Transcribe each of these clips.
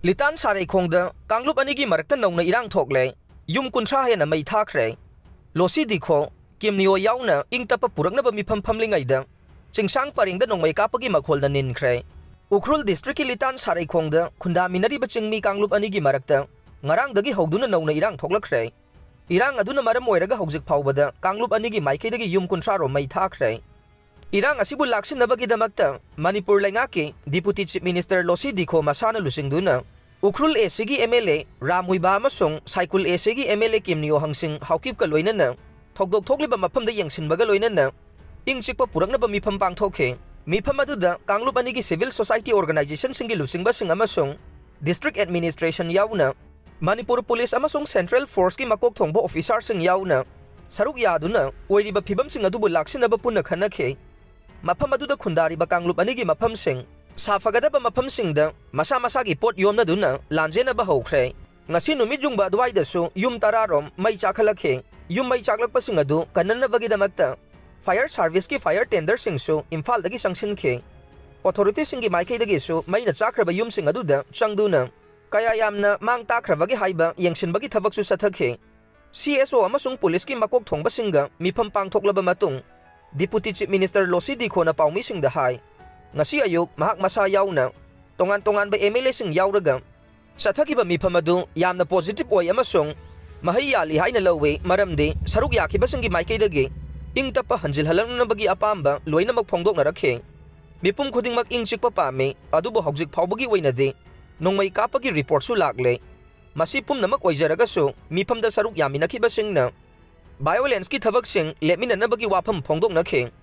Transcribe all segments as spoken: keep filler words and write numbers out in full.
ꯂꯤꯇꯥꯟ ꯁꯥꯔꯩꯈꯣꯡꯗ ꯀꯥꯡꯂꯨꯞ ꯑꯅꯤꯒꯤ ꯃꯔꯛꯇ ꯅꯧꯅ ꯏꯔꯥꯡ ꯊꯣꯛꯂꯦ꯫ ꯌꯨꯝ ꯀꯨꯟꯊ꯭ꯔꯥ ꯍꯦꯟꯅ ꯃꯩ ꯊꯥꯈ꯭ꯔꯦ꯫ ꯂꯣꯁꯤ ꯗꯤꯈꯣ, ꯀꯤꯝꯅꯤꯌꯣ ꯌꯥꯎꯅ ꯏꯪ ꯇꯞꯄ ꯄꯨꯔꯛꯅꯕ ꯃꯤꯐꯝ ꯐꯝꯂꯤꯉꯩꯗ ꯆꯤꯡꯁꯥꯡ ꯄꯔꯦꯡꯗ ꯅꯣꯡꯃꯩ ꯀꯥꯞꯄꯒꯤ ꯃꯈꯣꯜꯅ ꯅꯤꯟꯈ꯭ꯔꯦ꯫ ꯎꯈ꯭ꯔꯨꯜ ꯗꯤꯁꯇ꯭ꯔꯤꯛꯀꯤ ꯂꯤꯇꯥꯟ ꯁꯥꯔꯩꯈꯣꯡꯗ ꯈꯨꯟꯗꯥꯃꯤꯟꯅꯔꯤꯕ ꯆꯤꯡꯃꯤ ꯀꯥꯡꯂꯨꯞ ꯑꯅꯤꯒꯤ ꯃꯔꯛꯇ ꯉꯔꯥꯡꯗꯒꯤ ꯍꯧꯗꯨꯅ ꯅꯧꯅ ꯏꯔꯥꯡ ꯊꯣꯛꯂꯛꯈ꯭ꯔꯦ꯫ ꯏꯔꯥꯡ ꯑꯗꯨꯅ ꯃꯔꯝ ꯑꯣꯏꯔꯒ ꯍꯧꯖꯤꯛ ꯐꯥꯎꯕꯗ ꯀꯥꯡꯂꯨꯞ ꯑꯅꯤꯒꯤ ꯃꯥꯏꯀꯩꯗꯒꯤ ꯌꯨꯝ ꯀꯨꯟꯊ꯭ꯔꯥ ꯔꯣꯝ ꯃꯩ ꯊꯥꯈ꯭ꯔꯦ꯫ ꯏꯔꯥꯡ ꯑꯁꯤꯕꯨ ꯂꯥꯛꯁꯤꯟꯅꯕꯒꯤꯗꯃꯛꯇ ꯃꯅꯤꯄꯨꯔ ꯂꯩꯉꯥꯛꯀꯤ ꯗꯤꯄꯨꯇꯤ ꯆꯤꯐ ꯃꯤꯅꯤꯁꯇꯔ ꯂꯣꯁꯤ ꯗꯤꯈꯣ ꯃꯁꯥꯅ ꯂꯨꯆꯤꯡꯗꯨꯅ ꯎꯈ꯭ꯔꯨꯜ ꯑꯦ ꯁꯤꯒꯤ ꯑꯦꯝ ꯑꯦꯜ ꯑꯦ ꯔꯥꯝ ꯍꯨꯏꯕꯥ ꯑꯃꯁꯨꯡ ꯁꯥꯏꯀꯨꯜ ꯑꯦ ꯁꯤꯒꯤ ꯑꯦꯝ ꯑꯦꯜ ꯑꯦ ꯀꯤꯝꯅꯤꯌꯣ ꯍꯪꯁꯤꯡ ꯍꯥꯎꯀꯤꯞꯀ ꯂꯣꯏꯅꯅ ꯊꯧꯗꯣꯛ ꯊꯣꯛꯂꯤꯕ ꯃꯐꯝꯗ ꯌꯦꯡꯁꯤꯟꯕꯒ ꯂꯣꯏꯅꯅ ꯏꯪ ꯆꯤꯛꯄ ꯄꯨꯔꯛꯅꯕ ꯃꯤꯐꯝ ꯄꯥꯡꯊꯣꯛꯈꯤ꯫ ꯃꯤꯐꯝ ꯑꯗꯨꯗ ꯀꯥꯡꯂꯨꯞ ꯑꯅꯤꯒꯤ ꯁꯤꯚꯤꯜ ꯁꯣꯁꯥꯏꯇꯤ ꯑꯣꯔꯒꯅꯥꯏꯖꯦꯁꯟꯁꯤꯡꯒꯤ ꯂꯨꯆꯤꯡꯕꯁꯤꯡ ꯑꯃꯁꯨꯡ ꯗꯤꯁꯇ꯭ꯔꯤꯛ ꯑꯦꯗꯃꯤꯅꯤꯁꯇ꯭ꯔꯦꯁꯟ ꯌꯥꯎꯅ ꯃꯅꯤꯄꯨꯔ ꯄꯨꯂꯤꯁ ꯑꯃꯁꯨꯡ ꯁꯦꯟꯇ꯭ꯔꯦꯜ ꯐꯣꯔꯁꯀꯤ ꯃꯀꯣꯛ ꯊꯣꯡꯕ ꯑꯣꯐꯤꯁꯥꯔꯁꯤꯡ ꯌꯥꯎꯅ ꯁꯔꯨꯛ ꯌꯥꯗꯨꯅ ꯑꯣꯏꯔꯤꯕ ꯐꯤꯕꯝꯁꯤꯡ ꯑꯗꯨꯕꯨ ꯂꯥꯛꯁꯤꯟꯅꯕ ꯄꯨꯟꯅ ꯈꯟꯅꯈꯤ꯫ ꯃꯐꯝ ꯑꯗꯨꯗ ꯈꯨꯟꯗꯥꯔꯤꯕ ꯀꯥꯡꯂꯨꯞ ꯑꯅꯤꯒꯤ ꯃꯐꯝꯁꯤꯡ ꯁꯥꯐꯒꯗꯕ ꯃꯐꯝꯁꯤꯡꯗ ꯃꯁꯥ ꯃꯁꯥꯒꯤ ꯄꯣꯠ ꯌꯣꯝꯅꯗꯨꯅ ꯂꯥꯟꯖꯦꯟꯅꯕ ꯍꯧꯈ꯭ꯔꯦ꯫ ꯉꯁꯤ ꯅꯨꯃꯤꯠ ꯌꯨꯡꯕ ꯑꯗꯨꯋꯥꯏꯗꯁꯨ ꯌꯨꯝ ꯇꯔꯥ ꯔꯣꯝ ꯃꯩ ꯆꯥꯛꯈꯠꯂꯛꯈꯤ꯫ ꯌꯨꯝ ꯃꯩ ꯆꯥꯛꯂꯛꯄꯁꯤꯡ ꯑꯗꯨ ꯀꯟꯅꯅꯕꯒꯤꯗꯃꯛꯇ ꯐꯥꯌꯔ ꯁꯥꯔꯚꯤꯁꯀꯤ ꯐꯥꯌꯔ ꯇꯦꯟꯗꯔꯁꯤꯡꯁꯨ ꯏꯝꯐꯥꯜꯗꯒꯤ ꯆꯪꯁꯤꯟꯈꯤ꯫ ꯑꯣꯊꯣꯔꯤꯇꯤꯁꯤꯡꯒꯤ ꯃꯥꯏꯀꯩꯗꯒꯤꯁꯨ ꯃꯩꯅ ꯆꯥꯛꯈ꯭ꯔꯕ ꯌꯨꯝꯁꯤꯡ ꯑꯗꯨꯗ ꯆꯪꯗꯨꯅ ꯀꯌꯥ ꯌꯥꯝꯅ ꯃꯥꯡ ꯇꯥꯛꯈ꯭ꯔꯕꯒꯦ ꯍꯥꯏꯕ ꯌꯦꯡꯁꯤꯟꯕꯒꯤ ꯊꯕꯛꯁꯨ ꯆꯠꯊꯈꯤ꯫ ꯁꯤ ꯑꯦꯁ ꯑꯣ ꯑꯃꯁꯨꯡ ꯄꯨꯂꯤꯁꯀꯤ ꯃꯀꯣꯛ ꯊꯣꯡꯕꯁꯤꯡꯒ ꯃꯤꯐꯝ ꯄꯥꯡꯊꯣꯛꯂꯕ ꯃꯇꯨꯡ, ꯗꯤꯄꯨꯇꯤ ꯆꯤꯐ ꯃꯤꯅꯤꯁꯇꯔ ꯂꯣꯁꯤ ꯗꯤꯈꯣꯅ ꯄꯥꯎꯃꯤꯁꯤꯡꯗ ꯍꯥꯏ, ꯉꯁꯤ ꯑꯌꯨꯛ ꯃꯍꯥꯛ ꯃꯁꯥ ꯌꯥꯎꯅ ꯇꯣꯉꯥꯟ ꯇꯣꯉꯥꯟꯕ ꯑꯦꯝ ꯑꯦꯜ ꯑꯦꯁꯤꯡ ꯌꯥꯎꯔꯒ ꯆꯠꯊꯈꯤꯕ ꯃꯤꯐꯝ ꯑꯗꯨ ꯌꯥꯝꯅ ꯄꯣꯖꯤꯇꯤꯚ ꯑꯣꯏ ꯑꯃꯁꯨꯡ ꯃꯍꯩ ꯌꯥꯜꯂꯤ ꯍꯥꯏꯅ ꯂꯧꯏ, ꯃꯔꯝꯗꯤ ꯁꯔꯨꯛ ꯌꯥꯈꯤꯕꯁꯤꯡꯒꯤ ꯃꯥꯏꯀꯩꯗꯒꯤ ꯏꯪ ꯇꯞꯄ ꯍꯟꯖꯤꯜꯍꯜꯂꯛꯅꯕꯒꯤ ꯑꯄꯥꯝꯕ ꯂꯣꯏꯅꯃꯛ ꯐꯣꯡꯗꯣꯛꯅꯔꯛꯈꯤ꯫ ꯃꯤꯄꯨꯝ ꯈꯨꯗꯤꯡꯃꯛ ꯏꯪ ꯆꯤꯛꯄ ꯄꯥꯝꯃꯤ, ꯑꯗꯨꯕꯨ ꯍꯧꯖꯤꯛ ꯐꯥꯎꯕꯒꯤ ꯑꯣꯏꯅꯗꯤ ꯅꯣꯡꯃꯩ ꯀꯥꯞꯄꯒꯤ ꯔꯤꯄꯣꯔꯠꯁꯨ ꯂꯥꯛꯂꯦ꯫ ꯃꯁꯤ ꯄꯨꯝꯅꯃꯛ ꯑꯣꯏꯖꯔꯒꯁꯨ, ꯃꯤꯐꯝꯗ ꯁꯔꯨꯛ ꯌꯥꯃꯤꯟꯅꯈꯤꯕꯁꯤꯡꯅ ꯚꯥꯏꯑꯣꯂꯦꯟꯁꯀꯤ ꯊꯕꯛꯁꯤꯡ ꯂꯦꯞꯃꯤꯟꯅꯅꯕꯒꯤ ꯋꯥꯐꯝ ꯐꯣꯡꯗꯣꯛꯅꯈꯤ꯫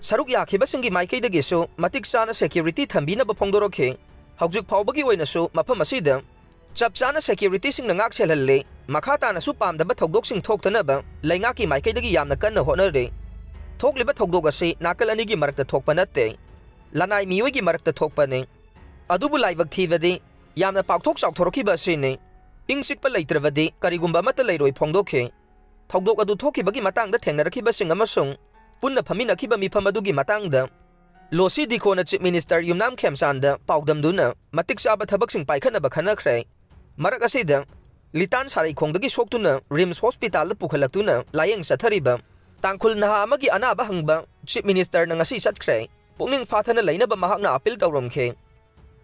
ꯁꯔꯨꯛ ꯌꯥꯈꯤꯕꯁꯤꯡꯒꯤ ꯃꯥꯏꯀꯩꯗꯒꯤꯁꯨ ꯃꯇꯤꯛ ꯆꯥꯅ ꯁꯦꯀ꯭ꯌꯨꯔꯤꯇꯤ ꯊꯝꯕꯤꯅꯕ ꯐꯣꯡꯗꯣꯔꯛꯈꯤ꯫ ꯍꯧꯖꯤꯛ ꯐꯥꯎꯕꯒꯤ ꯑꯣꯏꯅꯁꯨ ꯃꯐꯝ ꯑꯁꯤꯗ ꯆꯞ ꯆꯥꯅ ꯁꯦꯀ꯭ꯌꯨꯔꯤꯇꯤꯁꯤꯡꯅ ꯉꯥꯛ ꯁꯦꯜꯍꯜꯂꯤ꯫ ꯃꯈꯥ ꯇꯥꯅꯁꯨ ꯄꯥꯝꯗꯕ ꯊꯧꯗꯣꯛꯁꯤꯡ ꯊꯣꯛꯇꯅꯕ ꯂꯩꯉꯥꯛꯀꯤ ꯃꯥꯏꯀꯩꯗꯒꯤ ꯌꯥꯝꯅ ꯀꯟꯅ ꯍꯣꯠꯅꯔꯤ꯫ ꯊꯣꯛꯂꯤꯕ ꯊꯧꯗꯣꯛ ꯑꯁꯤ ꯅꯥꯀꯜ ꯑꯅꯤꯒꯤ ꯃꯔꯛꯇ ꯊꯣꯛꯄ ꯅꯠꯇꯦ, ꯂꯅꯥꯏ ꯃꯤꯑꯣꯏꯒꯤ ꯃꯔꯛꯇ ꯊꯣꯛꯄꯅꯤ꯫ ꯑꯗꯨꯕꯨ ꯂꯥꯏꯕꯛ ꯊꯤꯕꯗꯤ, ꯌꯥꯝꯅ ꯄꯥꯛꯊꯣꯛ ꯆꯥꯎꯊꯣꯔꯛꯈꯤꯕ ꯑꯁꯤꯅꯤ꯫ ꯏꯪ ꯆꯤꯛꯄ ꯂꯩꯇ꯭ꯔꯕꯗꯤ ꯀꯔꯤꯒꯨꯝꯕ ꯑꯃꯠꯇ ꯂꯩꯔꯣꯏ ꯐꯣꯡꯗꯣꯛꯈꯤ꯫ ꯊꯧꯗꯣꯛ ꯑꯗꯨ ꯊꯣꯛꯈꯤꯕꯒꯤ ꯃꯇꯥꯡꯗ ꯊꯦꯡꯅꯔꯛꯈꯤꯕꯁꯤꯡ ꯑꯃꯁꯨꯡ ꯄꯨꯟꯅ ꯐꯝꯃꯤꯟꯅꯈꯤꯕ ꯃꯤꯐꯝ ꯑꯗꯨꯒꯤ ꯃꯇꯥꯡꯗ ꯂꯣꯁꯤ ꯗꯤꯈꯣꯅ Chief Minister ꯌꯨꯝꯅꯥꯝ ꯈꯦꯝꯆꯥꯟꯗ ꯄꯥꯎꯗꯝꯗꯨꯅ ꯃꯇꯤꯛ ꯆꯥꯕ ꯊꯕꯛꯁꯤꯡ ꯄꯥꯏꯈꯠꯅꯕ ꯈꯟꯅꯈ꯭ꯔꯦ꯫ ꯃꯔꯛ ꯑꯁꯤꯗ ꯂꯤꯇꯥꯟ ꯁꯥꯔꯩꯈꯣꯡꯗꯒꯤ ꯁꯣꯛꯇꯨꯅ ꯔꯤꯝꯁ ꯍꯣꯁꯄꯤꯇꯥꯜꯗ ꯄꯨꯈꯠꯂꯛꯇꯨꯅ ꯂꯥꯌꯦꯡ ꯆꯠꯊꯔꯤꯕ ꯇꯥꯡꯈꯨꯜ ꯅꯍꯥ ꯑꯃꯒꯤ ꯑꯅꯥꯕ ꯍꯪꯕ Chief Ministerꯅ ꯉꯁꯤ ꯆꯠꯈ꯭ꯔꯦ꯫ ꯄꯨꯛꯅꯤꯡ ꯐꯥꯊꯅ ꯂꯩꯅꯕ ꯃꯍꯥꯛꯅ ꯑꯥꯄꯤꯜ ꯇꯧꯔꯝꯈꯤ꯫